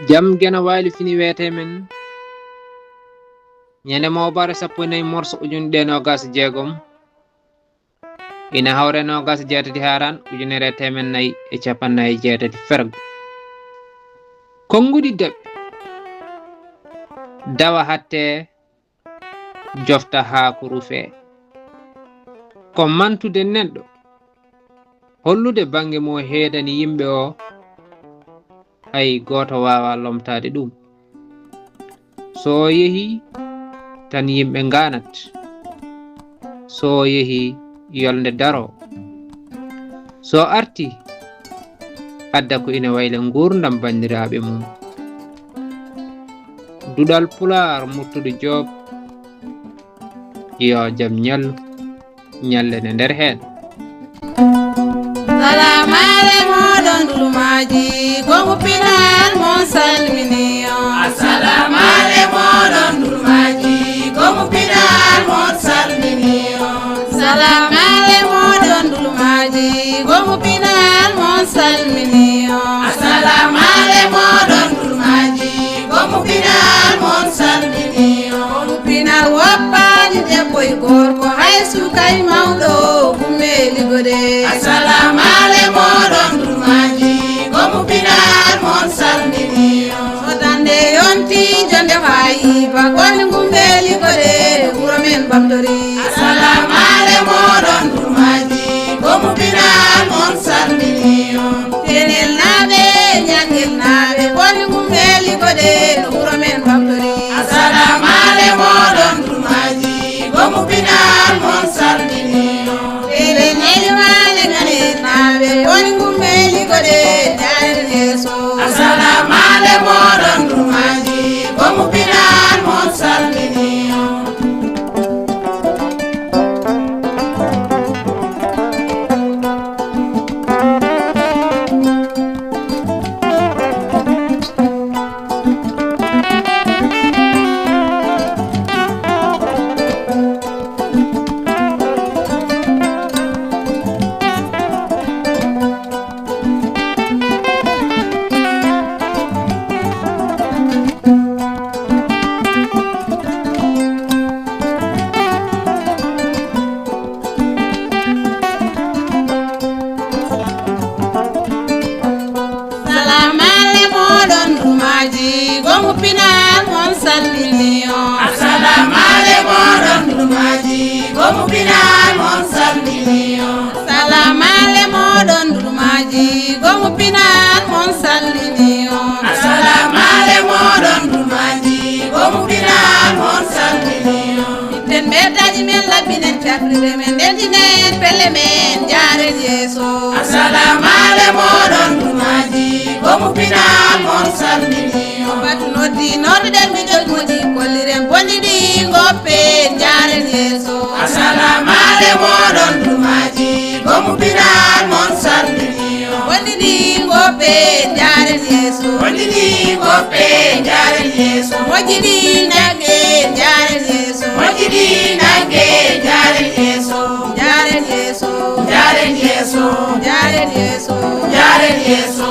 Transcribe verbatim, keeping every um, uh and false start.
Jam geno wayli fini weete men. Ñande mowbare sappo e nayi morso ujunɗe noogas e jeegom. Ina hawre noogas e jeetati haaran ujunere e teemen nayi e capanɗe nayi e jeetati fergo. Konnguɗi daɓɓi. Dawa hatte jofta haa ko rufee. Ko mantude neɗɗo, hollude bannge mo heedani yimɓe o, hay gooto waawaa lomtaade ɗum. So o yehii, tan yimɓe ngaanat. So o yehii, yolnde daroo. So o artii, adda ko ina wayla nguurndam banndiraaɓe mum. Duɗal Pulaar, Murtuɗo Joob, yo jam ñallu, ñallen e nder heen. Salaamaale mooɗon Dulmaaji, ko mo pinal mon salmini on. Assalaamaale mooɗon Dulmaaji, ko mo pinal mon salmini on. Salaamaale mooɗon Dulmaaji, ko mo pinal mon salmini on. Assalaamaale mooɗon Dulmaaji, ko mo pinal mon salmini on. Ko mo pinal woppaani debbo e gorko, hay suka e mawɗo, gummeli gode. Assalaamaale mooɗon Dulmaaji, ko mo pinal mon salmini on. Sodande yonti jonde faayi ba, koni gummeli gode, wuro men Bamtori. Assalaamaale mooɗon Dulmaaji, ko mo pinal mon salmini on. Tenel naaɓe, Ñangel naaɓe, koni gummeli gode, no wuro men Bamtori. Assalaamaale mooɗon Dulmaaji, ko mo pinal mon salmini on. Tenel Ñelimaale, Ñanel naaɓe, koni gummeli gode, jaaren yeeso. Assalaamaale mooɗon Dulmaaji, ko mo pinal mon salmini on. Salaamaale mooɗon Dulmaaji, ko mo pinal mon salmini on. Assalaamaale mooɗon Dulmaaji, ko mo pinal mon salmini on. Salaamaale mooɗon Dulmaaji, ko mo pinal mon salmini on. Assalaamaale mooɗon Dulmaaji, ko mo pinal mon salmini on. Itten mbeddaaji men, labbinen cafrirɗe men, ndentinen pelle men, jaaren yeeso. Assalaamaale mooɗon Dulmaaji, ko mo pinal mon salmini on. Batu noddi, nodduɗen mi jogmoji, kolliren bonni ɗi, ngoppen, jaaren yeeso. Assalaamaale mooɗon Dulmaaji, ko mo pinal mon salmini on. Bonni ɗi, ngoppen, jaaren yeeso. Bonni ɗi, ngoppen, jaaren yeeso. Moƴƴi ɗi, ndaggen, jaaren yeeso. Moƴƴi ɗi, ndaggen, jaaren yeeso. Jaaren yeeso. Jaaren yeeso. Jaaren yeeso. Jaaren yeeso.